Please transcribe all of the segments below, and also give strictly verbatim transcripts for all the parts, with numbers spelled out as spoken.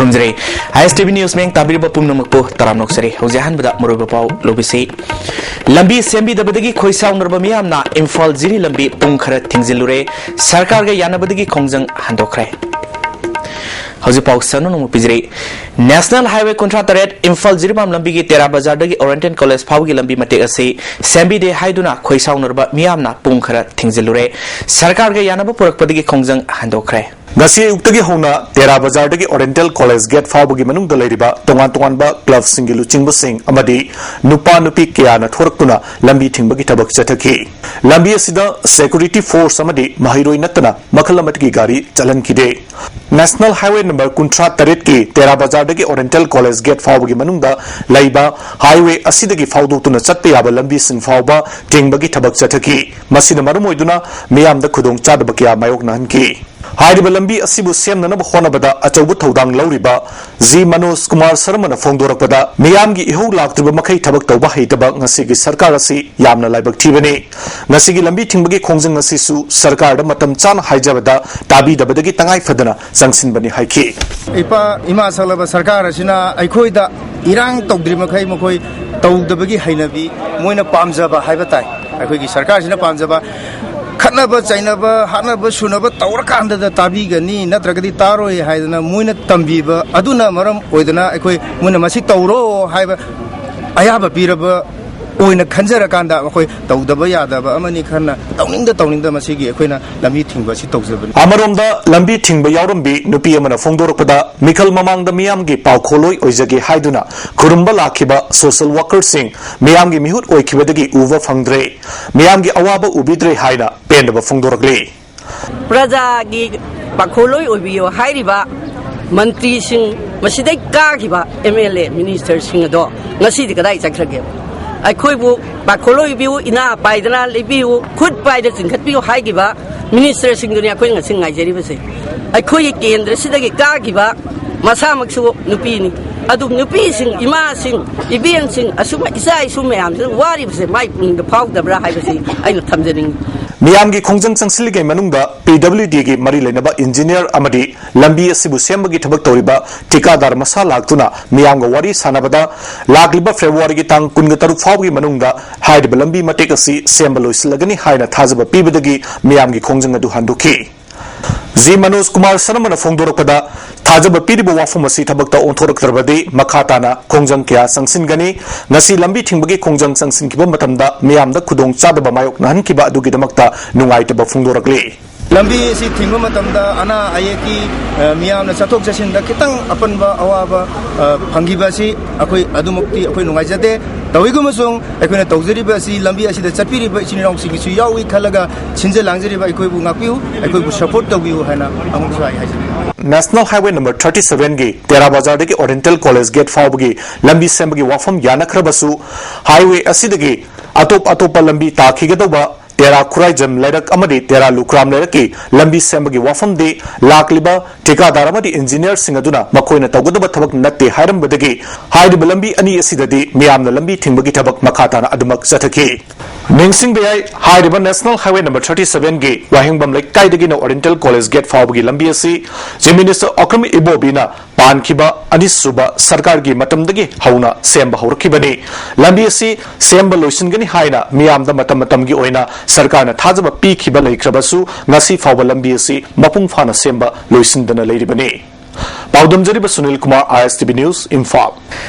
ꯊꯝꯖꯔꯦ꯫ ꯑꯥꯏ ꯑꯦꯁ T V news ꯃꯤꯌꯦꯡ ꯇꯥꯕꯤꯔꯤꯕ ꯄꯨꯝꯅꯃꯛꯄꯨ ꯇꯔꯥꯝꯅ ꯑꯣꯛꯆꯔꯤ꯫ ꯍꯧꯖꯤꯛ ꯑꯍꯥꯟꯕꯗ ꯃꯔꯨꯑꯣꯏꯕ ꯄꯥꯎ ꯂꯧꯕꯤꯁꯤ꯫ ꯂꯝꯕꯤ ꯁꯦꯝꯕꯤꯗꯕꯗꯒꯤ ꯈꯣꯏꯁꯥꯎꯅꯔꯕ ꯃꯤꯌꯥꯝꯅ ꯏꯝꯐꯥꯜ ꯖꯤꯔꯤ ꯂꯝꯕꯤ ꯄꯨꯡ ꯈꯔ ꯊꯤꯡꯖꯤꯜꯂꯨꯔꯦ꯫ ꯁꯔꯀꯥꯔꯒ ꯌꯥꯅꯕꯗꯒꯤ ꯈꯣꯡꯖꯪ ꯍꯟꯗꯣꯛꯈ꯭ꯔꯦ꯫ ꯍꯧꯖꯤꯛ ꯄꯥꯎ ꯁꯟꯗꯣꯛꯅ ꯑꯃꯨꯛ ꯄꯤꯖꯔꯤ꯫ ꯅꯦꯁꯅꯦꯜ ꯍꯥꯏꯋꯦ ꯀꯨꯟꯊ꯭ꯔꯥ ꯇꯔꯦꯠ ꯏꯝꯐꯥꯜ ꯖꯤꯔꯤꯕꯥꯝ ꯂꯝꯕꯤꯒꯤ ꯇꯦꯔꯥ ꯕꯖꯥꯔꯗꯒꯤ ꯑꯣꯔꯤꯌꯦꯟꯇꯦꯜ ꯀꯣꯂꯦꯖ ꯐꯥꯎꯕꯒꯤ ꯂꯝꯕꯤ ꯃꯇꯦꯛ ꯑꯁꯤ ꯁꯦꯝꯕꯤꯗꯦ ꯍꯥꯏꯗꯨꯅ ꯈꯣꯏꯁꯥꯎꯅꯔꯕ ꯃꯤꯌꯥꯝꯅ ꯄꯨꯡ ꯈꯔ ꯊꯤꯡꯖꯤꯜꯂꯨꯔꯦ꯫ ꯁꯔꯀꯥꯔꯒ ꯌꯥꯅꯕ ꯄꯨꯔꯛꯄꯗꯒꯤ ꯈꯣꯡꯖꯪ ꯍꯟꯗꯣꯛꯈ꯭ꯔꯦ꯫ ꯉꯁꯤ ꯑꯌꯨꯛꯇꯒꯤ ꯍꯧꯅ ꯇꯦꯔꯥ ꯕꯖꯥꯔꯗꯒꯤ ꯑꯣꯔꯤꯌꯦꯟꯇꯦꯜ ꯀꯣꯂꯦꯖ ꯒꯦꯠ ꯐꯥꯎꯕꯒꯤ ꯃꯅꯨꯡꯗ ꯂꯩꯔꯤꯕ ꯇꯣꯉꯥꯟ ꯇꯣꯉꯥꯟꯕ ꯀ꯭ꯂꯕꯁꯤꯡꯒꯤ ꯂꯨꯆꯤꯡꯕꯁꯤꯡ ꯑꯃꯗꯤ ꯅꯨꯄꯥ ꯅꯨꯄꯤ ꯀꯌꯥꯅ ꯊꯣꯔꯛꯇꯨꯅ ꯂꯝꯕꯤ ꯊꯤꯡꯕꯒꯤ ꯊꯕꯛ ꯆꯠꯊꯈꯤ꯫ ꯂꯝꯕꯤ ꯑꯁꯤꯗ ꯁꯦꯀ꯭ꯌꯨꯔꯤꯇꯤ ꯐꯣꯔꯁ ꯑꯃꯗꯤ ꯃꯍꯩꯔꯣꯏ ꯅꯠꯇꯅ ꯃꯈꯜ ꯑꯃꯠꯇꯒꯤ ꯒꯥꯔꯤ ꯆꯠꯍꯟꯈꯤꯗꯦ꯫ ꯅꯦꯁꯅꯦꯜ ꯍꯥꯏꯋꯦ ꯅꯝꯕꯔ ꯀꯨꯟꯊ꯭ꯔꯥ ꯇꯔꯦꯠꯀꯤ ꯇꯦꯔꯥ ꯕꯖꯥꯔꯗꯒꯤ ꯑꯣꯔꯤꯌꯦꯟꯇꯦꯜ ꯀꯣꯂꯦꯖ ꯒꯦꯠ ꯐꯥꯎꯕꯒꯤ ꯃꯅꯨꯡꯗ ꯂꯩꯕ ꯍꯥꯏꯋꯦ ꯑꯁꯤꯗꯒꯤ ꯐꯥꯎꯗꯣꯛꯇꯨꯅ ꯆꯠꯄ ꯌꯥꯕ ꯂꯝꯕꯤꯁꯤꯡ ꯐꯥꯎꯕ ꯊꯤꯡꯕꯒꯤ ꯊꯕꯛ ꯆꯠꯊꯈꯤ꯫ ꯃꯁꯤꯅ ꯃꯔꯝ ꯑꯣꯏꯗꯨꯅ ꯃꯤꯌꯥꯝꯗ ꯈꯨꯗꯣꯡꯆꯥꯗꯕ ꯀꯌꯥ ꯃꯥꯌꯣꯛꯅꯍꯟꯈꯤ꯫ ꯍꯥꯏꯔꯤꯕ ꯂꯝꯕꯤ ꯑꯁꯤꯕꯨ ꯁꯦꯝꯅꯅꯕ ꯍꯣꯠꯅꯕꯗ ꯑꯆꯧꯕ ꯊꯧꯗꯥꯡ ꯂꯧꯔꯤꯕ ꯖꯤ ꯃꯅꯣꯖ ꯀꯨꯃꯥꯔ ꯁꯔꯃꯅ ꯐꯣꯡꯗꯣꯔꯛꯄꯗ, ꯃꯤꯌꯥꯝꯒꯤ ꯏꯍꯧ ꯂꯥꯛꯇ꯭ꯔꯤꯕ ꯃꯈꯩ ꯊꯕꯛ ꯇꯧꯕ ꯍꯩꯇꯕ ꯉꯁꯤꯒꯤ ꯁꯔꯀꯥꯔ ꯑꯁꯤ ꯌꯥꯝꯅ ꯂꯥꯏꯕꯛ ꯊꯤꯕꯅꯤ꯫ ꯉꯁꯤꯒꯤ ꯂꯝꯕꯤ ꯊꯤꯡꯕꯒꯤ ꯈꯣꯡꯖꯪ ꯑꯁꯤꯁꯨ ꯁꯔꯀꯥꯔꯗ ꯃꯇꯝ ꯆꯥꯅ ꯍꯥꯏꯖꯕꯗ ꯇꯥꯕꯤꯗꯕꯗꯒꯤ ꯇꯉꯥꯏ ꯐꯗꯅ ꯆꯪꯁꯤꯟꯕꯅꯤ ꯍꯥꯏꯈꯤ꯫ ꯏꯄꯥ ꯏꯃꯥ ꯁꯛꯂꯕ ꯁꯔꯀꯥꯔ ꯑꯁꯤꯅ ꯑꯩꯈꯣꯏꯗ ꯏꯔꯥꯡ ꯇꯧꯗ꯭ꯔꯤ ꯃꯈꯩ ꯃꯈꯣꯏ ꯇꯧꯗꯕꯒꯤ ꯍꯩꯅꯕꯤ, ꯃꯣꯏꯅ ꯄꯥꯝꯖꯕ ꯍꯥꯏꯕ ꯇꯥꯏ꯫ ꯑꯩꯈꯣꯏꯒꯤ ꯁꯔꯀꯥꯔꯁꯤꯅ ꯄꯥꯝꯖꯕ ꯈꯠꯅꯕ ꯆꯩꯅꯕ, ꯍꯥꯠꯅꯕ ꯁꯨꯅꯕ ꯇꯧꯔꯀꯥꯟꯗꯗ ꯇꯥꯕꯤꯒꯅꯤ, ꯅꯠꯇ꯭ꯔꯒꯗꯤ ꯇꯥꯔꯣꯏ ꯍꯥꯏꯗꯅ ꯃꯣꯏꯅ ꯇꯝꯕꯤꯕ ꯑꯗꯨꯅ ꯃꯔꯝ ꯑꯣꯏꯗꯅ ꯑꯩꯈꯣꯏ ꯃꯣꯏꯅ ꯃꯁꯤ ꯇꯧꯔꯣ ꯍꯥꯏꯕ ꯑꯌꯥꯕ ꯄꯤꯔꯕ ꯑꯣꯏꯅ ꯈꯟꯖꯔꯀꯥꯟꯗ ꯑꯩꯈꯣꯏ ꯇꯧꯗꯕ ꯌꯥꯗꯕ ꯑꯃꯅꯤ ꯈꯟꯅ ꯇꯧꯅꯤꯡꯗ ꯇꯧꯅꯤꯡꯗ ꯃꯁꯤꯒꯤ ꯑꯩꯈꯣꯏꯅ ꯂꯝꯕꯤ ꯊꯤꯡꯕ ꯑꯁꯤ ꯇꯧꯖꯕꯅꯤ꯫ ꯑꯃꯔꯣꯝꯗ ꯂꯝꯕꯤ ꯊꯤꯡꯕ ꯌꯥꯎꯔꯝꯕꯤ ꯅꯨꯄꯤ ꯑꯃꯅ ꯐꯣꯡꯗꯣꯔꯛꯄꯗ, ꯃꯤꯈꯜ ꯃꯃꯥꯡꯗ ꯃꯤꯌꯥꯝꯒꯤ ꯄꯥꯎꯈꯣꯜꯂꯣꯏ ꯑꯣꯏꯖꯒꯦ ꯍꯥꯏꯗꯨꯅ ꯈꯨꯔꯨꯝꯕ ꯂꯥꯛꯈꯤꯕ ꯁꯣꯁꯦꯜ ꯋꯥꯀꯔꯁꯤꯡ ꯃꯤꯌꯥꯝꯒꯤ ꯃꯤꯍꯨꯠ ꯑꯣꯏꯈꯤꯕꯗꯒꯤ ꯎꯕ ꯐꯪꯗ꯭ꯔꯦ, ꯃꯤꯌꯥꯝꯒꯤ ꯑꯋꯥꯕ ꯎꯕꯤꯗ꯭ꯔꯦ ꯍꯥꯏꯅ ꯄꯦꯟꯗꯕ ꯐꯣꯡꯗꯣꯔꯛꯂꯤ꯫ ꯄ꯭ꯔꯖꯥꯒꯤ ꯄꯥꯈꯣꯜꯂꯣꯏ ꯑꯣꯏꯕꯤꯌꯣ ꯍꯥꯏꯔꯤꯕ ꯃꯟꯇ꯭ꯔꯤꯁꯤꯡ, ꯃꯁꯤꯗꯩ ꯀꯥꯈꯤꯕ ꯑꯦꯝ ꯑꯦꯜ ꯑꯦ, ꯃꯤꯅꯤꯁꯇꯔꯁꯤꯡ ꯑꯗꯣ ꯉꯁꯤꯗꯤ ꯀꯗꯥꯏ ꯆꯠꯈ꯭ꯔꯒꯦ? ꯑꯩꯈꯣꯏꯕꯨ ꯄꯥꯈꯣꯜꯂꯣꯏ ꯑꯣꯏꯕꯤꯌꯨ, ꯏꯅꯥ ꯄꯥꯏꯗꯅ ꯂꯩꯕꯤꯌꯨ, ꯈꯨꯠ ꯄꯥꯏꯗ ꯆꯤꯡꯈꯠꯄꯤꯌꯨ ꯍꯥꯏꯈꯤꯕ ꯃꯤꯅꯤꯁꯇꯔꯁꯤꯡꯗꯨꯅꯤ ꯑꯩꯈꯣꯏꯅ ꯉꯁꯤ ꯉꯥꯏꯖꯔꯤꯕꯁꯦ꯫ ꯑꯩꯈꯣꯏꯒꯤ ꯀꯦꯟꯗ꯭ꯔꯁꯤꯗꯒꯤ ꯀꯥꯈꯤꯕ ꯃꯁꯥꯃꯛꯁꯨ ꯅꯨꯄꯤꯅꯤ꯫ ꯑꯗꯨ ꯅꯨꯄꯤꯁꯤꯡ, ꯏꯃꯥꯁꯤꯡ, ꯏꯕꯦꯟꯁꯤꯡ, ꯑꯁꯨꯝ ꯏꯆꯥ ꯏꯁꯨ ꯃꯌꯥꯝꯁꯤꯅ ꯋꯥꯔꯤꯕꯁꯦ ꯃꯥꯏ ꯄꯨꯛꯅꯤꯡꯗ ꯐꯥꯎꯗꯕ꯭ꯔꯥ ꯍꯥꯏꯕꯁꯤ ꯑꯩꯅ ꯊꯝꯖꯅꯤꯡꯉꯤ꯫ ꯃꯤꯌꯥꯝꯒꯤ ꯈꯣꯡꯖꯪ ꯆꯪꯁꯤꯜꯂꯤꯉꯩ ꯃꯅꯨꯡꯗ ꯄꯤ ꯗꯕ꯭ꯂꯤꯎ ꯗꯤꯒꯤ ꯃꯔꯤ ꯂꯩꯅꯕ ꯏꯟꯖꯤꯅꯤꯌꯔ ꯑꯃꯗꯤ ꯂꯝꯕꯤ ꯑꯁꯤꯕꯨ ꯁꯦꯝꯕꯒꯤ ꯊꯕꯛ ꯇꯧꯔꯤꯕ ꯊꯤꯀꯥꯗꯥꯔ ꯃꯁꯥ ꯂꯥꯛꯇꯨꯅ ꯃꯤꯌꯥꯝꯒ ꯋꯥꯔꯤ ꯁꯥꯟꯅꯕꯗ, ꯂꯥꯛꯂꯤꯕ ꯐꯦꯕ꯭ꯔꯨꯋꯥꯔꯤꯒꯤ ꯇꯥꯡ ꯀꯨꯟꯒ ꯇꯔꯨꯛ ꯐꯥꯎꯕꯒꯤ ꯃꯅꯨꯡꯗ ꯍꯥꯏꯔꯤꯕ ꯂꯝꯕꯤ ꯃꯇꯦꯛ ꯑꯁꯤ ꯁꯦꯝꯕ ꯂꯣꯏꯁꯤꯜꯂꯒꯅꯤ ꯍꯥꯏꯅ ꯊꯥꯖꯕ ꯄꯤꯕꯗꯒꯤ ꯃꯤꯌꯥꯝꯒꯤ ꯈꯣꯡꯖꯪ ꯑꯗꯨ ꯍꯟꯗꯣꯛꯈꯤ꯫ ꯖꯤ ꯃꯅꯣꯖ ꯀꯨꯃꯥꯔ ꯁꯔꯃꯅ ꯐꯣꯡꯗꯣꯔꯛꯄꯗ, ꯊꯥꯖꯕ ꯄꯤꯔꯤꯕ ꯋꯥꯐꯝ ꯑꯁꯤ ꯊꯕꯛꯇ ꯑꯣꯟꯊꯣꯔꯛꯇ꯭ꯔꯕꯗꯤ ꯃꯈꯥ ꯇꯥꯅ ꯈꯣꯡꯖꯪ ꯀꯌꯥ ꯆꯪꯁꯤꯟꯒꯅꯤ꯫ ꯉꯁꯤ ꯂꯝꯕꯤ ꯊꯤꯡꯕꯒꯤ ꯈꯣꯡꯖꯪ ꯆꯪꯁꯤꯟꯈꯤꯕ ꯃꯇꯝꯗ ꯃꯤꯌꯥꯝꯗ ꯈꯨꯗꯣꯡ ꯆꯥꯗꯕ ꯃꯥꯌꯣꯛꯅꯍꯟꯈꯤꯕ ꯑꯗꯨꯒꯤꯗꯃꯛꯇ ꯅꯨꯡꯉꯥꯏꯇꯕ ꯐꯣꯡꯗꯣꯔꯛꯂꯤ꯫ ꯂꯝꯕꯤ ꯑꯁꯤ ꯊꯤꯡꯕ ꯃꯇꯝꯗ ꯑꯅꯥ ꯑꯌꯦꯛꯀꯤ, ꯑ, ꯃꯤꯌꯥꯝꯅ ꯆꯠꯊꯣꯛ ꯆꯠꯁꯤꯟꯗ ꯈꯤꯇꯪ ꯑꯄꯟꯕ ꯑꯋꯥꯕ, ꯑ, ꯐꯪꯈꯤꯕ ꯑꯁꯤ ꯑꯩꯈꯣꯏ ꯑꯗꯨꯃꯛꯇꯤ ꯑꯩꯈꯣꯏ ꯅꯨꯡꯉꯥꯏꯖꯗꯦ꯫ ꯇꯧꯏꯒꯨꯝꯕꯁꯨꯡ ꯑꯩꯈꯣꯏꯅ ꯇꯧꯖꯔꯤꯕ ꯑꯁꯤ ꯂꯝꯕꯤ ꯑꯁꯤꯗ ꯆꯠꯄꯤꯔꯤꯕ ꯏꯆꯤꯟ ꯏꯅꯥꯎꯁꯤꯡꯒꯤꯁꯨ ꯌꯥꯎꯏ ꯈꯜꯂꯒ ꯁꯤꯟꯖ ꯂꯥꯡꯖꯔꯤꯕ ꯑꯩꯈꯣꯏꯕꯨ ꯉꯥꯛꯄꯤꯌꯨ, ꯑꯩꯈꯣꯏꯕꯨ ꯁꯄꯣꯔꯠ ꯇꯧꯕꯤꯌꯨ ꯍꯥꯏꯅ ꯑꯃꯨꯛꯁꯨ ꯑꯩ ꯍꯥꯏꯖꯅꯤꯡꯏ꯫ National Highway number thirty seven ꯒꯤ ꯇꯦꯔꯥ ꯕꯖꯥꯔꯗꯒꯤ Oriental College gate ꯐꯥꯎꯕꯒꯤ ꯂꯝꯕꯤ ꯁꯦꯝꯕꯒꯤ ꯋꯥꯐꯝ ꯌꯥꯅꯈ꯭ꯔꯕꯁꯨ, highway ꯑꯁꯤꯗꯒꯤ ꯑꯇꯣꯞ ꯑꯇꯣꯞꯄ ꯂꯝꯕꯤ ꯇꯥꯈꯤꯒꯗꯧꯕ ꯇꯦꯔꯥ ꯈꯨꯔꯥꯏꯖꯝ ꯂꯩꯔꯛ ꯑꯃꯗꯤ ꯇꯦꯔꯥ ꯂꯨꯈ꯭ꯔꯥꯝ ꯂꯩꯔꯛꯀꯤ ꯂꯝꯕꯤ ꯁꯦꯝꯕꯒꯤ ꯋꯥꯐꯝꯗꯤ ꯂꯥꯛꯂꯤꯕ ꯊꯤꯀꯥꯗꯥꯔ ꯑꯃꯗꯤ ꯏꯟꯖꯤꯅꯤꯌꯔꯁꯤꯡ ꯑꯗꯨꯅ ꯃꯈꯣꯏꯅ ꯇꯧꯒꯗꯕ ꯊꯕꯛ ꯅꯠꯇꯦ ꯍꯥꯏꯔꯝꯕꯗꯒꯤ ꯍꯥꯏꯔꯤꯕ ꯂꯝꯕꯤ ꯑꯅꯤ ꯑꯁꯤꯗꯗꯤ ꯃꯤꯌꯥꯝꯅ ꯂꯝꯕꯤ ꯊꯤꯡꯕꯒꯤ ꯊꯕꯛ ꯃꯈꯥ ꯇꯥꯅ ꯑꯗꯨꯃꯛ ꯆꯠꯊꯈꯤ꯫ ꯅꯤꯡꯁꯤꯡꯕ ꯌꯥꯏ, ꯍꯥꯏꯔꯤꯕ National Highway number thirty seven ꯒꯤ ꯋꯥꯍꯦꯡꯕꯝ ꯂꯩꯀꯥꯏꯗꯒꯤꯅ Oriental College gate ꯐꯥꯎꯕꯒꯤ ꯂꯝꯕꯤ ꯑꯁꯤ Chief Minister ꯑꯣꯀ꯭ꯔꯝ ꯏꯕꯣꯕꯤꯅ ꯄꯥꯟꯈꯤꯕ ꯑꯅꯤꯁꯨꯕ ꯁꯔꯀꯥꯔꯒꯤ ꯃꯇꯝꯗꯒꯤ ꯍꯧꯅ ꯁꯦꯝꯕ ꯍꯧꯔꯛꯈꯤꯕꯅꯤ꯫ ꯂꯝꯕꯤ ꯑꯁꯤ ꯁꯦꯝꯕ ꯂꯣꯏꯁꯤꯟꯒꯅꯤ ꯍꯥꯏꯅ ꯃꯤꯌꯥꯝꯗ ꯃꯇꯝ ꯃꯇꯝꯒꯤ ꯑꯣꯏꯅ ꯁꯔꯀꯥꯔꯅ ꯊꯥꯖꯕ ꯄꯤꯈꯤꯕ ꯂꯩꯈ꯭ꯔꯕꯁꯨ, ꯉꯁꯤ ꯐꯥꯎꯕ ꯂꯝꯕꯤ ꯑꯁꯤ ꯃꯄꯨꯡ ꯐꯥꯅ ꯁꯦꯝꯕ ꯂꯣꯏꯁꯤꯟꯗꯅ ꯂꯩꯔꯤꯕꯅꯤ꯫ ꯄꯥꯎꯗꯝꯖꯔꯤꯕ ꯁꯨꯅꯤꯜ ꯀꯨꯃꯥꯔ, ꯑꯥꯏ ꯑꯦꯁ ꯇꯤ ꯚꯤ News, ꯏꯝꯐꯥꯜ꯫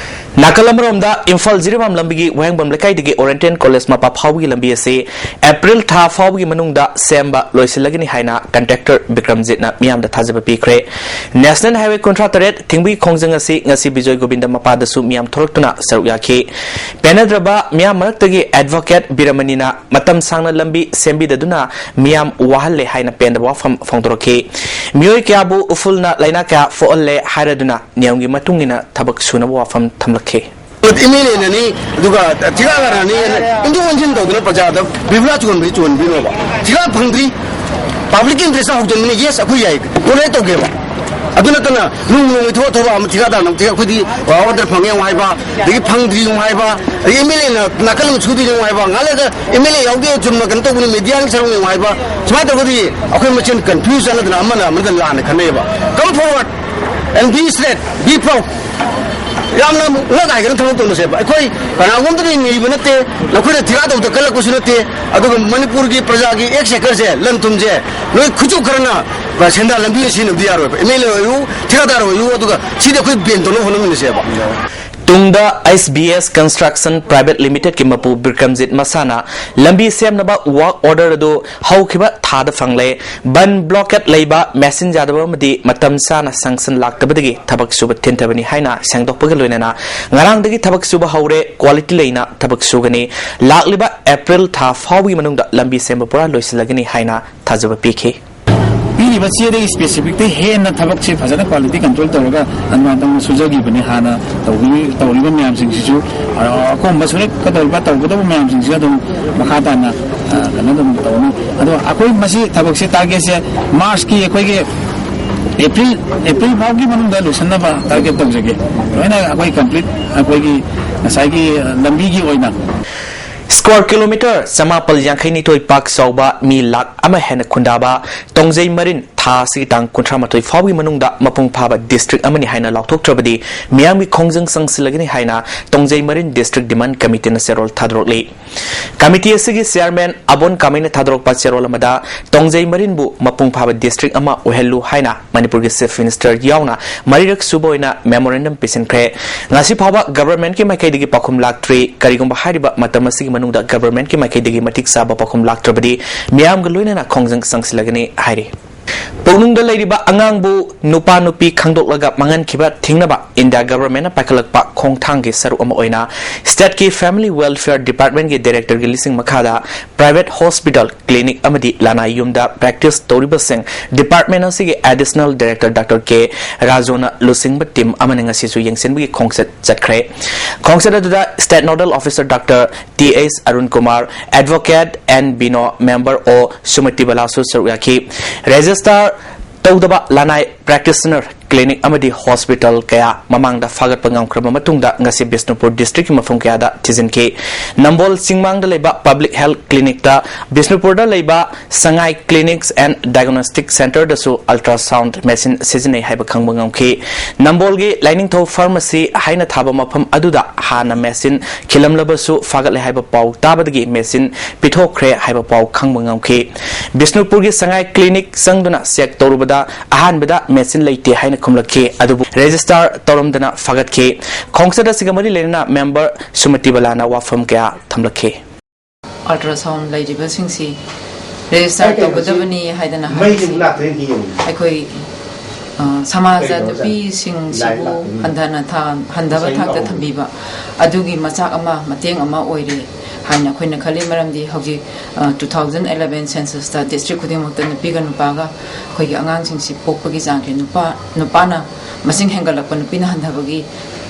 ꯅꯥꯀꯜ ꯑꯃꯔꯣꯝꯗ, ꯏꯝꯐꯥꯜ ꯖꯤꯔꯤꯕꯥꯝ ꯂꯝꯕꯤꯒꯤ ꯋꯥꯍꯦꯡꯕꯝ ꯂꯩꯀꯥꯏꯗꯒꯤ Oriental College ꯃꯄꯥ ꯐꯥꯎꯕꯒꯤ ꯂꯝꯕꯤ ꯑꯁꯤ ꯑꯦꯄ꯭ꯔꯤꯜ ꯊꯥ ꯐꯥꯎꯕꯒꯤ ꯃꯅꯨꯡꯗ ꯁꯦꯝꯕ ꯂꯣꯏꯁꯤꯜꯂꯒꯅꯤ ꯍꯥꯏꯅ contractor ꯕꯤꯀ꯭ꯔꯝꯖꯤꯠꯅ ꯃꯤꯌꯥꯝꯗ ꯊꯥꯖꯕ ꯄꯤꯈ꯭ꯔꯦ꯫ National Highway ꯀꯨꯟꯊ꯭ꯔꯥ ꯇꯔꯦꯠ ꯊꯤꯡꯕꯒꯤ ꯈꯣꯡꯖꯪ ꯑꯁꯤ ꯉꯁꯤ ꯕꯤꯖꯣꯏ ꯒꯣꯕꯤꯟꯗ ꯃꯄꯥꯗꯁꯨ ꯃꯤꯌꯥꯝ ꯊꯣꯔꯛꯇꯨꯅ ꯁꯔꯨꯛ ꯌꯥꯈꯤ꯫ ꯄꯦꯟꯅꯗ꯭ꯔꯕ ꯃꯤꯌꯥꯝ ꯃꯔꯛꯇꯒꯤ Advocate ꯕꯤꯔꯃꯅꯤꯅ ꯃꯇꯝ ꯁꯥꯡꯅ ꯂꯝꯕꯤ ꯁꯦꯝꯕꯤꯗꯗꯨꯅ ꯃꯤꯌꯥꯝ ꯋꯥꯍꯜꯂꯦ ꯍꯥꯏꯅ ꯄꯦꯟꯗꯕ ꯋꯥꯐꯝ ꯐꯣꯡꯗꯣꯔꯛꯈꯤ꯫ ꯃꯤꯑꯣꯏ ꯀꯌꯥꯕꯨ ꯎꯐꯨꯜꯅ ꯂꯥꯏꯅꯥ ꯀꯌꯥ ꯄꯣꯛꯍꯜꯂꯦ ꯍꯥꯏꯔꯗꯨꯅ ꯅꯤꯌꯝꯒꯤ ꯃꯇꯨꯡ ꯏꯟꯅ ꯊꯕꯛ ꯁꯨꯅꯕ ꯋꯥꯐꯝ ꯊꯝꯂꯛꯈꯤ꯫ ꯑꯦꯝ ꯑꯦꯜ ꯑꯦꯅꯅꯤ, ꯑꯗꯨꯒ ꯊꯤꯀꯥꯗꯥꯔꯅꯤ, ꯑꯣꯟꯊꯣꯛ ꯑꯣꯟꯁꯤꯟ ꯇꯧꯗꯅ ꯄ꯭ꯔꯖꯥꯗ ꯕꯤꯕꯨꯂꯥ ꯆꯨꯍꯟꯕꯗꯤ ꯆꯨꯍꯟꯕꯤꯅꯣꯕ꯫ ꯊꯤꯀꯥ ꯐꯪꯗ꯭ꯔꯤ, ꯄꯕ꯭ꯂꯤꯛꯀꯤ ꯏꯟꯇꯔꯦꯁꯇ ꯍꯧꯖꯤꯟꯕꯅꯤ, ꯌꯦꯁ, ꯑꯩꯈꯣꯏ ꯌꯥꯏ, ꯇꯣꯂꯔꯦꯠ ꯇꯧꯒꯦꯕ꯫ ꯑꯗꯨ ꯅꯠꯇꯅ ꯅꯣꯡ ꯅꯣꯡꯃꯒꯤ ꯊꯕꯛ ꯊꯕꯛ ꯑꯃ ꯊꯤꯀꯥꯗꯥꯔꯅ ꯑꯃꯨꯛ ꯊꯤꯀꯥ-, ꯑꯩꯈꯣꯏꯗꯤ order ꯐꯪꯉꯦ ꯑꯃꯨꯛ ꯍꯥꯏꯕ, ꯑꯗꯒꯤ ꯐꯪꯗ꯭ꯔꯤ ꯑꯃꯨꯛ ꯍꯥꯏꯕ, ꯑꯗꯒꯤ MLA ꯅ ꯅꯥꯀꯜ ꯑꯃ ꯁꯨꯗꯣꯏꯅꯦ ꯑꯃꯨꯛ ꯍꯥꯏꯕ, ꯉꯥꯏꯍꯥꯛ ꯂꯩꯔꯒ MLA ꯌꯥꯎꯗꯦ, ꯆꯨꯝꯅ ꯀꯩꯅꯣ ꯇꯧꯕꯅꯤ, media ꯒꯤ ꯁꯔꯨꯛꯅꯦ ꯑꯃꯨꯛ ꯍꯥꯏꯕ꯫ ꯁꯨꯃꯥꯏꯅ ꯇꯧꯔꯒꯗꯤ ꯑꯩꯈꯣꯏ ꯃꯁꯦꯟ confuse ꯆꯠꯅꯗꯅ ꯑꯃꯅ ꯑꯃꯗ ꯂꯥꯟꯅ ꯈꯟꯅꯩꯌꯦꯕ꯫ Come forward and be straight, be proud. ꯌꯥꯝꯅ ꯉꯛ ꯍꯥꯏꯒꯅ ꯊꯕꯛ ꯇꯧꯅꯁꯦꯕ꯫ ꯑꯩꯈꯣꯏ ꯀꯅꯥꯒꯨꯝꯗꯅ ꯅꯤꯔꯤꯕ ꯅꯠꯇꯦ, ꯅꯈꯣꯏꯅ ꯊꯤꯀꯥ ꯇꯧꯕꯗ ꯀꯜꯂꯛꯄꯁꯨ ꯅꯠꯇꯦ꯫ ꯑꯗꯨꯒ ꯃꯅꯤꯄꯨꯔꯒꯤ ꯄ꯭ꯔꯖꯥꯒꯤ exchequer ꯁꯦ, ꯂꯟ ꯊꯨꯝꯁꯦ ꯅꯣꯏ ꯈꯨꯠꯁꯨ ꯈꯔꯅ ꯁꯦꯟꯗꯥꯟ ꯂꯝꯕꯤꯗ ꯁꯤꯖꯤꯟꯅꯕꯗꯤ ꯌꯥꯔꯣꯏꯕ꯫ MLA ꯑꯣꯏꯌꯨ, ꯊꯤꯀꯥꯗꯥꯔ ꯑꯣꯏꯌꯨ, ꯑꯗꯨꯒ ꯁꯤꯗꯤ ꯑꯩꯈꯣꯏ ban ꯇꯧꯅꯕ ꯍꯣꯠꯅꯃꯤꯟꯅꯁꯦꯕ꯫ ꯇꯨꯡꯗ S B S Construction Private Limited ꯀꯤ ꯃꯄꯨ ꯕꯤꯀ꯭ꯔꯝꯖꯤꯠ ꯃꯁꯥꯅ ꯂꯝꯕꯤ ꯁꯦꯝꯅꯕ work order ꯑꯗꯨ ꯍꯧꯈꯤꯕ ꯊꯥꯗ ꯐꯪꯂꯦ꯫ ꯕꯟ blockade ꯂꯩꯕ, machine ꯌꯥꯗꯕ ꯑꯃꯗꯤ ꯃꯇꯝ ꯆꯥꯅ sanction ꯂꯥꯛꯇꯕꯗꯒꯤ ꯊꯕꯛ ꯁꯨꯕ ꯊꯤꯟꯊꯕꯅꯤ ꯍꯥꯏꯅ ꯁꯦꯡꯗꯣꯛꯄꯒ ꯂꯣꯏꯅꯅ ꯉꯔꯥꯡꯗꯒꯤ ꯊꯕꯛ ꯁꯨꯕ ꯍꯧꯔꯦ, quality ꯂꯩꯅ ꯊꯕꯛ ꯁꯨꯒꯅꯤ꯫ ꯂꯥꯛꯂꯤꯕ April ꯊꯥ ꯐꯥꯎꯕꯒꯤ ꯃꯅꯨꯡꯗ ꯂꯝꯕꯤ ꯁꯦꯝꯕ ꯄꯨꯔꯥ ꯂꯣꯏꯁꯤꯜꯂꯒꯅꯤ ꯍꯥꯏꯅ ꯊꯥꯖꯕ ꯄꯤꯈꯤ꯫ ꯄꯤꯔꯤꯕ ꯆꯦꯗꯒꯤ specific ꯇꯩ ꯍꯦꯟꯅ ꯊꯕꯛꯁꯦ ꯐꯖꯅ quality control ꯇꯧꯔꯒ ꯑꯗꯨꯃꯥꯏꯅ ꯇꯧꯅ ꯁꯨꯖꯈꯤꯕꯅꯤ꯫ ꯍꯥꯟꯅ ꯇꯧꯕꯤ-, ꯇꯧꯔꯤꯕ ꯃꯌꯥꯝꯁꯤꯡꯁꯤꯁꯨ, ꯑ, ꯑꯀꯣꯝꯕ ꯁꯨꯔꯛꯀꯗꯧꯔꯤꯕ, ꯇꯧꯒꯗꯧꯕ ꯃꯌꯥꯝꯁꯤꯡꯁꯤ ꯑꯗꯨꯝ ꯃꯈꯥ ꯇꯥꯅ, ꯑ, ꯀꯩꯅꯣ ꯑꯗꯨꯝ ꯇꯧꯅꯤ꯫ ꯑꯗꯣ ꯑꯩꯈꯣꯏ ꯃꯁꯤ ꯊꯕꯛꯁꯦ target ꯁꯦ March ꯀꯤ ꯑꯩꯈꯣꯏꯒꯤ April, April ꯐꯥꯎꯒꯤ ꯃꯅꯨꯡꯗ ꯂꯣꯏꯁꯤꯟꯅꯕ target ꯇꯧꯖꯒꯦ꯫ ꯂꯣꯏꯅ ꯑꯩꯈꯣꯏ complete, ꯑꯩꯈꯣꯏꯒꯤ ꯉꯁꯥꯏꯒꯤ, ꯑ, ꯂꯝꯕꯤꯒꯤ ꯑꯣꯏꯅ꯫ Square kilometre ꯆꯃꯥꯄꯜ ꯌꯥꯡꯈꯩ ꯅꯤꯊꯣꯏ ꯄꯥꯛ ꯆꯥꯎꯕ, ꯃꯤ ꯂꯥꯈ ꯑꯃ ꯍꯦꯟꯅ ꯈꯨꯟꯗꯥꯕ ꯇꯣꯡꯖꯩ ꯃꯔꯤꯟ ꯊꯥ ꯑꯁꯤꯒꯤ ꯇꯥꯡ ꯀꯨꯟꯊ꯭ꯔꯥ ꯃꯥꯊꯣꯏ ꯐꯥꯎꯕꯒꯤ ꯃꯅꯨꯡꯗ ꯃꯄꯨꯡ ꯐꯥꯕ district ꯑꯃꯅꯤ ꯍꯥꯏꯅ ꯂꯥꯎꯊꯣꯛꯇ꯭ꯔꯕꯗꯤ ꯃꯤꯌꯥꯝꯒꯤ ꯈꯣꯡꯖꯪ ꯆꯪꯁꯤꯜꯂꯒꯅꯤ ꯍꯥꯏꯅ ꯇꯣꯡꯖꯩ ꯃꯔꯤꯟ District Demand Committee ꯅ ꯆꯦꯔꯣꯜ ꯊꯥꯗꯣꯔꯛꯂꯤ꯫ Committee ꯑꯁꯤꯒꯤ chairman ꯑꯕꯣꯟ ꯀꯥꯃꯩꯅ ꯊꯥꯗꯣꯔꯛꯄ ꯆꯦꯔꯣꯜ ꯑꯃꯗ ꯇꯣꯡꯖꯩ ꯃꯔꯤꯟꯕꯨ ꯃꯄꯨꯡ ꯐꯥꯕ district ꯑꯃ ꯑꯣꯏꯍꯜꯂꯨ ꯍꯥꯏꯅ ꯃꯅꯤꯄꯨꯔꯒꯤ Chief Minister ꯌꯥꯎꯅ ꯃꯔꯤꯔꯛ ꯁꯨꯕ ꯑꯣꯏꯅ memorandum ꯄꯤꯁꯤꯟꯈ꯭ꯔꯦ꯫ ꯉꯁꯤ ꯐꯥꯎꯕ government ꯀꯤ ꯃꯥꯏꯀꯩꯗꯒꯤ ꯄꯥꯎꯈꯨꯝ ꯂꯥꯛꯇ꯭ꯔꯤ꯫ ꯀꯔꯤꯒꯨꯝꯕ ꯍꯥꯏꯔꯤꯕ ꯃꯇꯝ ꯑꯁꯤꯒꯤ ꯃꯅꯨꯡꯗ government ꯀꯤ ꯃꯥꯏꯀꯩꯗꯒꯤ ꯃꯇꯤꯛ ꯆꯥꯕ ꯄꯥꯎꯈꯨꯝ ꯂꯥꯛꯇ꯭ꯔꯕꯗꯤ ꯃꯤꯌꯥꯝꯒ ꯂꯣꯏꯅꯅ ꯈꯣꯡꯖꯪ ꯆꯪꯁꯤꯜꯂꯒꯅꯤ ꯍꯥꯏꯔꯤ꯫ ꯄꯨꯛꯅꯨꯡꯗ ꯂꯩꯔꯤꯕ ꯑꯉꯥꯡꯕꯨ ꯅꯨꯄꯥ ꯅꯨꯄꯤ ꯈꯪꯗꯣꯛꯂꯒ ꯃꯥꯡꯍꯟꯈꯤꯕ ꯊꯤꯡꯅꯕ India government ꯅ ꯄꯥꯏꯈꯠꯂꯛꯄ ꯈꯣꯡꯊꯥꯡꯒꯤ ꯁꯔꯨꯛ ꯑꯃ ꯑꯣꯏꯅ state ꯀꯤ Family Welfare Department ꯀꯤ director ꯒꯤ ꯂꯤꯁꯤꯡ ꯃꯈꯥꯗ private hospital, clinic ꯑꯃꯗꯤ ꯂꯅꯥꯏ ꯌꯨꯝꯗ practice ꯇꯧꯔꯤꯕꯁꯤꯡ department ꯑꯁꯤꯒꯤ additional director Doctor K ꯔꯥꯖꯨꯅ ꯂꯨꯆꯤꯡꯕ team ꯑꯃꯅ ꯉꯁꯤꯁꯨ ꯌꯦꯡꯁꯤꯟꯕꯒꯤ ꯈꯣꯡꯆꯠ ꯆꯠꯈ꯭ꯔꯦ꯫ ꯈꯣꯡꯆꯠ ꯑꯗꯨꯗ state nodal officer Doctor T H Arun Kumar, advocate N Bino, member O Sumati ꯕꯂꯥꯁꯨ ꯁꯔꯨꯛ ꯌꯥꯈꯤ꯫ Registrar ꯇꯧꯗꯕ ꯂꯅꯥꯏ practitioner clinic ꯑꯃꯗꯤ hospital ꯀꯌꯥ ꯃꯃꯥꯡꯗ ꯐꯥꯒꯠꯄ ꯉꯝꯈ꯭ꯔꯕ ꯃꯇꯨꯡꯗ ꯉꯁꯤ ꯕꯤꯁꯅꯨꯄꯨꯔ districtꯀꯤ ꯃꯐꯝ ꯀꯌꯥꯗ ꯊꯤꯖꯤꯟꯈꯤ꯫ ꯅꯝꯕꯣꯜ ꯆꯤꯡꯃꯥꯡꯗ ꯂꯩꯕ public health clinicꯇ ꯕꯤꯁꯅꯨꯄꯨꯔꯗ ꯂꯩꯕ ꯁꯉꯥꯏ Clinics and Diagnostic Centreꯗꯁꯨ ultrasound machine ꯁꯤꯖꯤꯟꯅꯩ ꯍꯥꯏꯕ ꯈꯪꯕ ꯉꯝꯈꯤ꯫ ꯅꯝꯕꯣꯜꯒꯤ ꯂꯥꯏꯅꯤꯡꯊꯧ Pharmacy ꯍꯥꯏꯅ ꯊꯥꯕ ꯃꯐꯝ ꯑꯗꯨꯗ ꯍꯥꯟꯅ machine ꯈꯤꯜꯂꯝꯂꯕꯁꯨ ꯐꯥꯒꯠꯂꯦ ꯍꯥꯏꯕ ꯄꯥꯎ ꯇꯥꯕꯗꯒꯤ machine ꯄꯤꯊꯣꯛꯈ꯭ꯔꯦ ꯍꯥꯏꯕ ꯄꯥꯎ ꯈꯪꯕ ꯉꯝꯈꯤ꯫ ꯕꯤꯁꯅꯨꯄꯨꯔꯒꯤ ꯁꯉꯥꯏ Clinic ꯆꯪꯗꯨꯅ check ꯇꯧꯔꯨꯕꯗ ꯑꯍꯥꯟꯕꯗ machine ꯂꯩꯇꯦ ꯍꯥꯏꯅ ꯈꯨꯝꯂꯛꯈꯤ, ꯑꯗꯨꯕꯨ register ꯇꯧꯔꯝꯗꯅ ꯐꯥꯒꯠꯈꯤ꯫ ꯈꯣꯡꯆꯠ ꯑꯁꯤꯒ ꯃꯔꯤ ꯂꯩꯅꯅ member ꯁꯨꯃꯇꯤ ꯕꯂꯥꯅ ꯋꯥꯐꯝ ꯀꯌꯥ ꯊꯝꯂꯛꯈꯤ꯫ Ultrasound ꯂꯩꯔꯤꯕꯁꯤꯡꯁꯤ register ꯇꯧꯒꯗꯕꯅꯤ ꯍꯥꯏꯗꯅ ꯍꯥꯏꯕꯁꯤ ꯑꯩꯈꯣꯏ ꯑ, ꯁꯃꯥꯖ ꯅꯨꯄꯤꯁꯤꯡꯁꯤꯕꯨ ꯍꯟꯊꯅ ꯊꯥ- ꯍꯟꯊꯕ ꯊꯥꯛꯇ ꯊꯝꯕꯤꯕ ꯑꯗꯨꯒꯤ ꯃꯆꯥꯛ ꯑꯃ, ꯃꯇꯦꯡ ꯑꯃ ꯑꯣꯏꯔꯦ ꯍꯥꯏꯅ ꯑꯩꯈꯣꯏꯅ ꯈꯜꯂꯤ꯫ ꯃꯔꯝꯗꯤ ꯍꯧꯖꯤꯛ two thousand eleven censusꯇ district ꯈꯨꯗꯤꯡꯃꯛꯇ ꯅꯨꯄꯤꯒ ꯅꯨꯄꯥꯒ ꯑꯩꯈꯣꯏꯒꯤ ꯑꯉꯥꯡꯁꯤꯡꯁꯤ ꯄꯣꯛꯄꯒꯤ ꯆꯥꯡꯁꯦ ꯅꯨꯄꯥ ꯅꯨꯄꯥꯅ ꯃꯁꯤꯡ ꯍꯦꯟꯒꯠꯂꯛꯄ, ꯅꯨꯄꯤꯅ ꯍꯟꯊꯕꯒꯤ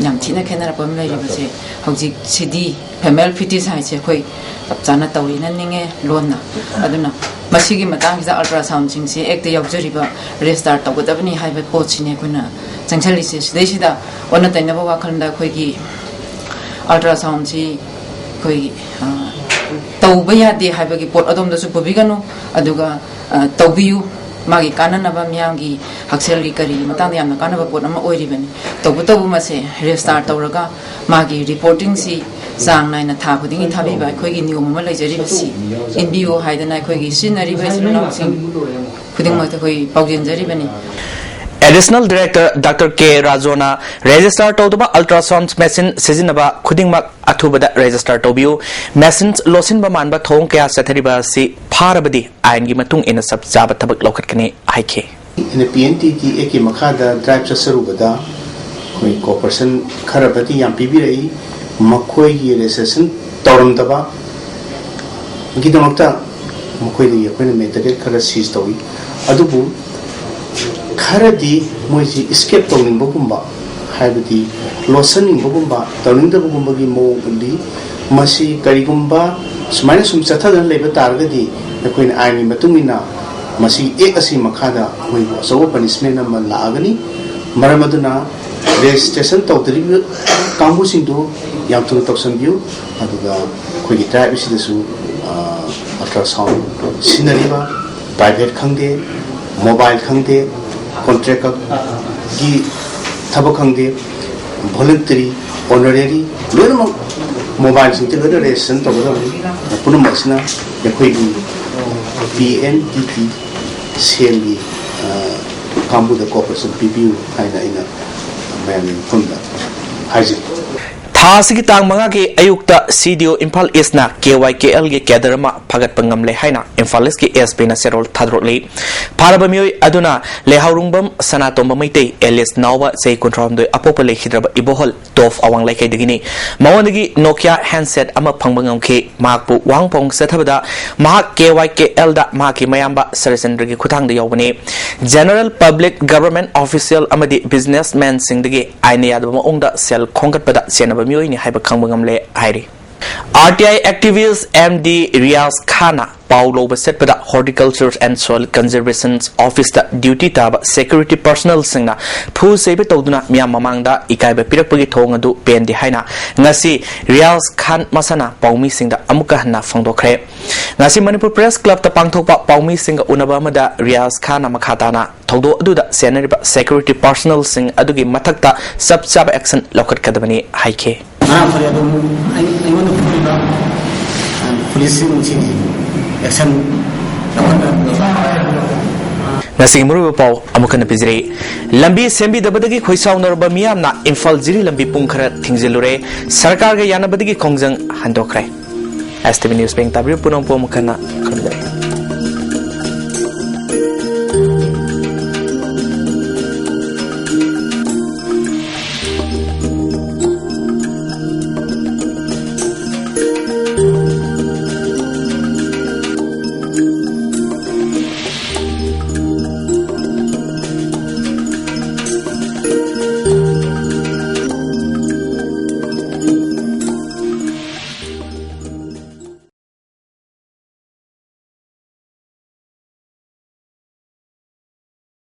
ꯌꯥꯝ ꯊꯤꯅ ꯈꯦꯠꯅꯔꯛꯄ ꯑꯃ ꯂꯩꯔꯤꯕꯁꯦ ꯍꯧꯖꯤꯛꯁꯤꯗꯤ female fetus ꯍꯥꯏꯁꯦ ꯑꯩꯈꯣꯏ ꯆꯞ ꯆꯥꯅ ꯇꯧꯏꯅ ꯅꯤꯡꯉꯦ ꯂꯣꯟꯅ꯫ ꯑꯗꯨꯅ ꯃꯁꯤꯒꯤ ꯃꯇꯥꯡꯁꯤꯗ ultrasoundꯁꯤꯡꯁꯤ ꯑꯦꯛꯇ ꯌꯥꯎꯖꯔꯤꯕ register ꯇꯧꯒꯗꯕꯅꯤ ꯍꯥꯏꯕ ꯄꯣꯠꯁꯤꯅꯤ ꯑꯩꯈꯣꯏꯅ ꯆꯪꯁꯤꯜꯂꯤꯁꯦ꯫ ꯁꯤꯗꯩꯁꯤꯗ ꯑꯣꯟꯅ ꯇꯩꯅꯕ ꯋꯥꯈꯜꯗ ꯑꯩꯈꯣꯏꯒꯤ ultrasoundꯁꯤ ꯑꯩꯈꯣꯏ ꯑ, ꯇꯧꯕ ꯌꯥꯗꯦ ꯍꯥꯏꯕꯒꯤ ꯄꯣꯠ ꯑꯗꯣꯝꯗꯁꯨ ꯄꯨꯕꯤꯒꯅꯨ꯫ ꯑꯗꯨꯒ ꯑ, ꯇꯧꯕꯤꯌꯨ꯫ ꯃꯥꯒꯤ ꯀꯥꯟꯅꯅꯕ, ꯃꯤꯌꯥꯝꯒꯤ ꯍꯛꯁꯦꯜꯒꯤ ꯀꯔꯤꯒꯤ ꯃꯇꯥꯡꯗ ꯌꯥꯝꯅ ꯀꯥꯟꯅꯕ ꯄꯣꯠ ꯑꯃ ꯑꯣꯏꯔꯤꯕꯅꯤ꯫ ꯇꯧꯕꯇꯕꯨ ꯃꯁꯦ register ꯇꯧꯔꯒ ꯃꯥꯒꯤ reportingꯁꯤ ꯆꯥꯡ ꯅꯥꯏꯅ ꯊꯥ ꯈꯨꯗꯤꯡꯒꯤ ꯊꯥꯕꯤꯕ ꯑꯩꯈꯣꯏꯒꯤ ꯅꯤꯌꯣꯝ ꯑꯃ ꯂꯩꯖꯔꯤꯕꯁꯤ ꯏꯟꯕꯤꯌꯨ ꯍꯥꯏꯗꯅ ꯑꯩꯈꯣꯏꯒꯤ ꯁꯤꯖꯤꯟꯅꯔꯤꯕ ꯏꯆꯤꯜ ꯏꯅꯥꯎꯁꯤꯡ ꯈꯨꯗꯤꯡꯃꯛꯇ ꯑꯩꯈꯣꯏ ꯄꯥꯎꯖꯦꯟꯖꯔꯤꯕꯅꯤ꯫ Additional Director Doctor K ꯔꯥꯖꯣꯅ register ꯇꯧꯗꯕ ultrasound machine ꯁꯤꯖꯤꯟꯅꯕ ꯈꯨꯗꯤꯡꯃꯛ ꯑꯊꯨꯕꯗ register ꯇꯧꯕꯤꯌꯨ꯫ Machines ꯂꯣꯠꯁꯤꯟꯕ ꯃꯥꯟꯕ ꯊꯧꯑꯣꯡ ꯀꯌꯥ ꯆꯠꯊꯔꯤꯕ ꯑꯁꯤ ꯐꯥꯔꯕꯗꯤ ꯑꯥꯏꯟꯒꯤ ꯃꯇꯨꯡ ꯏꯟꯅ ꯆꯞ ꯆꯥꯕ ꯊꯕꯛ ꯂꯧꯈꯠꯀꯅꯤ ꯍꯥꯏꯈꯤ꯫ ꯑꯩꯅ ꯄꯤ ꯑꯦꯟ ꯇꯤꯒꯤ ꯑꯦꯛꯀꯤ ꯃꯈꯥꯗ ꯗ꯭ꯔꯥꯏꯚ ꯆꯠꯆꯔꯨꯕꯗ ꯑꯩꯈꯣꯏ ꯀꯣꯑꯣꯄꯔꯦꯁꯟ ꯈꯔꯕꯨꯗꯤ ꯌꯥꯝ ꯄꯤꯕꯤꯔꯛꯏ꯫ ꯃꯈꯣꯏꯒꯤ ꯔꯦꯖꯤꯁꯇ꯭ꯔꯦꯁꯟ ꯇꯧꯔꯝꯗꯕ ꯒꯤꯗꯃꯛꯇ ꯃꯈꯣꯏꯗꯒꯤ ꯑꯩꯈꯣꯏꯅ ꯃꯦꯇꯔꯤꯌꯦꯜ ꯈꯔ ꯁꯤꯖ ꯇꯧꯏ꯫ ꯑꯗꯨꯕꯨ ꯈꯔꯗꯤ ꯃꯣꯏꯁꯤ ꯏꯁꯀꯦꯞ ꯇꯧꯅꯤꯡꯕꯒꯨꯝꯕ, ꯍꯥꯏꯕꯗꯤ ꯂꯣꯠꯁꯤꯟꯅꯤꯡꯕꯒꯨꯝꯕ, ꯇꯧꯅꯤꯡꯗꯕꯒꯨꯝꯕꯒꯤ ꯃꯑꯣꯡ ꯎꯠꯂꯤ꯫ ꯃꯁꯤ ꯀꯔꯤꯒꯨꯝꯕ ꯁꯨꯃꯥꯏꯅ ꯁꯨꯝ ꯆꯠꯊꯗꯨꯅ ꯂꯩꯕ ꯇꯥꯔꯒꯗꯤ ꯑꯩꯈꯣꯏꯅ ꯑꯥꯏꯟꯒꯤ ꯃꯇꯨꯡ ꯏꯟꯅ ꯃꯁꯤ ꯑꯦꯛ ꯑꯁꯤ ꯃꯈꯥꯗ ꯑꯩꯈꯣꯏꯕꯨ ꯑꯆꯧꯕ ꯄꯅꯤꯁꯃꯦꯟ ꯑꯃ ꯂꯥꯛꯑꯒꯅꯤ꯫ ꯃꯔꯝ ꯑꯗꯨꯅ ꯔꯦꯖꯤꯁꯇ꯭ꯔꯦꯁꯟ ꯇꯧꯗ꯭ꯔꯤꯕ ꯀꯥꯡꯕꯨꯁꯤꯡꯗꯨ ꯌꯥꯝ ꯊꯨꯅ ꯇꯧꯁꯟꯕꯤꯌꯨ꯫ ꯑꯗꯨꯒ ꯑꯩꯈꯣꯏꯒꯤ ꯇ꯭ꯔꯥꯏꯕ ꯑꯁꯤꯗꯁꯨ ꯑꯜꯇ꯭ꯔꯥꯁꯥꯎꯟ ꯁꯤꯖꯤꯟꯅꯔꯤꯕ ꯄ꯭ꯔꯥꯏꯚꯦꯠ ꯈꯪꯗꯦ, ꯃꯣꯕꯥꯏꯜ ꯈꯪꯗꯦ, ꯀꯣꯟꯇ꯭ꯔꯦꯛꯀꯤ ꯊꯕꯛ ꯈꯪꯗꯦ, ꯚꯣꯂꯨꯟꯇꯔꯤ, ꯑꯣꯅꯔꯦꯔꯤ, ꯂꯣꯏꯅꯃꯛ ꯃꯣꯕꯥꯏꯜꯁꯤꯡꯁꯦ ꯂꯣꯏꯅ ꯔꯦꯖꯤꯁꯇ꯭ꯔꯦꯁꯟ ꯇꯧꯒꯗꯕꯅꯤ꯫ ꯄꯨꯝꯅꯃꯛꯁꯤꯅ ꯑꯩꯈꯣꯏꯒꯤ ꯄꯤ ꯑꯦꯟ ꯇꯤ ꯇꯤ ꯁꯦꯜꯒꯤ ꯀꯥꯡꯕꯨꯗ ꯀꯣꯑꯣꯄꯔꯦꯁꯟ ꯄꯤꯕꯤꯌꯨ ꯍꯥꯏꯅ ꯑꯩꯅ ꯃꯌꯥꯝꯒꯤ ꯃꯐꯝꯗ ꯍꯥꯏꯖꯔꯤ꯫ ꯊꯥ ꯑꯁꯤꯒꯤ ꯇꯥꯡ ꯃꯉꯥꯒꯤ ꯑꯌꯨꯛꯇ ꯁꯤ ꯗꯤ ꯑꯣ ꯏꯝꯐꯥꯜ ꯏꯁꯅ ꯀꯦ ꯋꯥꯏ ꯀꯦ ꯑꯦꯜꯒꯤ ꯀꯦꯗꯔ ꯑꯃ ꯐꯒꯠꯄ ꯉꯝꯂꯦ ꯍꯥꯏꯅ ꯏꯝꯐꯥꯜ ꯏꯁꯀꯤ ꯑꯦꯁ ꯄꯤꯅ ꯆꯦꯔꯣꯜ ꯊꯥꯗꯣꯔꯛꯂꯤ꯫ ꯐꯥꯔꯕ ꯃꯤꯑꯣꯏ ꯑꯗꯨꯅ ꯂꯩꯍꯥꯎꯔꯨꯡꯕꯝ ꯁꯅꯥꯇꯣꯝꯕ ꯃꯩꯇꯩ ꯑꯦꯂꯤꯁ ꯅꯥꯎꯕ ꯆꯍꯤ ꯀꯨꯟꯊ꯭ꯔꯥꯍꯨꯝꯗꯣꯏ ꯑꯄꯣꯛꯄ ꯂꯩꯈꯤꯗ꯭ꯔꯕ ꯏꯕꯣꯍꯜ ꯇꯣꯐ ꯑꯋꯥꯡ ꯂꯩꯀꯥꯏꯗꯒꯤꯅꯤ꯫ ꯃꯉꯣꯟꯗꯒꯤ ꯅꯣꯀꯤꯌꯥ ꯍꯦꯟꯁꯦꯠ ꯑꯃ ꯐꯪꯕ ꯉꯝꯈꯤ꯫ ꯃꯍꯥꯛꯄꯨ ꯋꯥꯍꯪ ꯄꯥꯎꯍꯪ ꯆꯠꯊꯕꯗ ꯃꯍꯥꯛ ꯀꯦ ꯋꯥꯏ ꯀꯦ ꯑꯦꯜꯗ ꯃꯍꯥꯛꯀꯤ ꯃꯌꯥꯝꯕ ꯁꯔꯆꯟꯗ꯭ꯔꯒꯤ ꯈꯨꯠꯊꯥꯡꯗ ꯌꯥꯎꯕꯅꯤ꯫ ꯖꯦꯅꯔꯦꯜ ꯄꯕ꯭ꯂꯤꯛ, ꯒꯚꯔꯟꯃꯦꯟꯠ ꯑꯣꯐꯤꯁꯤꯌꯦꯜ ꯑꯃꯗꯤ ꯕꯤꯖꯤꯅꯦꯁꯃꯦꯟꯁꯤꯡꯗꯒꯤ ꯑꯥꯏꯟꯅ ꯌꯥꯗꯕ ꯃꯑꯣꯡꯗ ꯁꯦꯜ ꯈꯣꯝꯒꯠꯄꯗ ꯆꯦꯟꯅꯕ ꯃꯤꯑꯣꯏꯅꯤ ꯍꯥꯏꯕ ꯈꯪꯕ ꯉꯝꯂꯦ ꯍꯥꯏꯔꯤ꯫ R T I activist M D Riyaz ꯈꯥꯟꯅ ꯄꯥꯎ ꯂꯧꯕ ꯆꯠꯄꯗ Horticulture and Soil Conservation Officeꯇ ꯗ꯭ꯌꯨꯇꯤ ꯇꯥꯕ ꯁꯦꯀ꯭ꯌꯨꯔꯤꯇꯤ ꯄꯔꯁꯅꯦꯜꯁꯤꯡꯅ ꯐꯨ ꯆꯩꯕ ꯇꯧꯗꯨꯅ ꯃꯤꯌꯥꯝ ꯃꯃꯥꯡꯗ ꯏꯀꯥꯏꯕ ꯄꯤꯔꯛꯄꯒꯤ ꯊꯧꯑꯣꯡ ꯑꯗꯨ ꯄꯦꯟꯗꯦ ꯍꯥꯏꯅ ꯉꯁꯤ ꯔꯤꯌꯥꯖ ꯈꯥꯟ ꯃꯁꯥꯅ ꯄꯥꯎꯃꯤꯁꯤꯡꯗ ꯑꯃꯨꯛꯀ ꯍꯟꯅ ꯐꯣꯡꯗꯣꯛꯈ꯭ꯔꯦ꯫ ꯉꯁꯤ ꯃꯅꯤꯄꯨꯔ ꯄ꯭ꯔꯦꯁ ꯀ꯭ꯂꯕꯇ ꯄꯥꯡꯊꯣꯛꯄ ꯄꯥꯎꯃꯤꯁꯤꯡꯒ ꯎꯅꯕ ꯑꯃꯗ ꯔꯤꯌꯥꯖ ꯈꯥꯟꯅ ꯃꯈꯥ ꯇꯥꯅ ꯊꯧꯗꯣꯛ ꯑꯗꯨꯗ ꯆꯦꯟꯅꯔꯤꯕ ꯁꯦꯀ꯭ꯌꯨꯔꯤꯇꯤ ꯄꯔꯁꯅꯦꯜꯁꯤꯡ ꯑꯗꯨꯒꯤ ꯃꯊꯛꯇ ꯆꯞ ꯆꯥꯕ ꯑꯦꯛꯁꯟ ꯂꯧꯈꯠꯀꯗꯕꯅꯤ ꯍꯥꯏꯈꯤ꯫ ꯉꯔꯥꯡ ꯐꯔꯦ ꯑꯗꯨꯝ ꯑꯩ ꯑꯩꯉꯣꯟꯗ ꯐꯨꯔꯤꯕ ꯄꯨꯂꯤꯁꯁꯤꯡꯁꯤꯒꯤ ꯑꯦꯛꯁꯟ ꯂꯧꯈꯠꯅꯔꯛꯄꯗ ꯉꯁꯤꯒꯤ ꯃꯔꯨꯑꯣꯏꯕ ꯄꯥꯎ ꯑꯃꯨꯛ ꯍꯟꯅ ꯄꯤꯖꯔꯤ꯫ ꯂꯝꯕꯤ ꯁꯦꯝꯕꯤꯗꯕꯗꯒꯤ ꯈꯣꯏꯁꯥꯎꯅꯔꯕ ꯃꯤꯌꯥꯝꯅ ꯏꯝꯐꯥꯜ ꯖꯤꯔꯤ ꯂꯝꯕꯤ ꯄꯨꯡ ꯈꯔ ꯊꯤꯡꯖꯤꯜꯂꯨꯔꯦ꯫ ꯁꯔꯀꯥꯔꯒ ꯌꯥꯅꯕꯗꯒꯤ ꯈꯣꯡꯖꯪ ꯍꯟꯗꯣꯛꯈ꯭ꯔꯦ꯫ ꯑꯦꯁ ꯇꯤ ꯚꯤ ꯅ꯭ꯌꯨꯁ ꯄꯦꯡ ꯇꯥꯕꯤꯌꯨ ꯄꯨꯝꯅꯃꯛꯄꯨ ꯑꯃꯨꯛ ꯍꯟꯅ ꯈꯨꯔꯨꯝꯖꯔꯤ꯫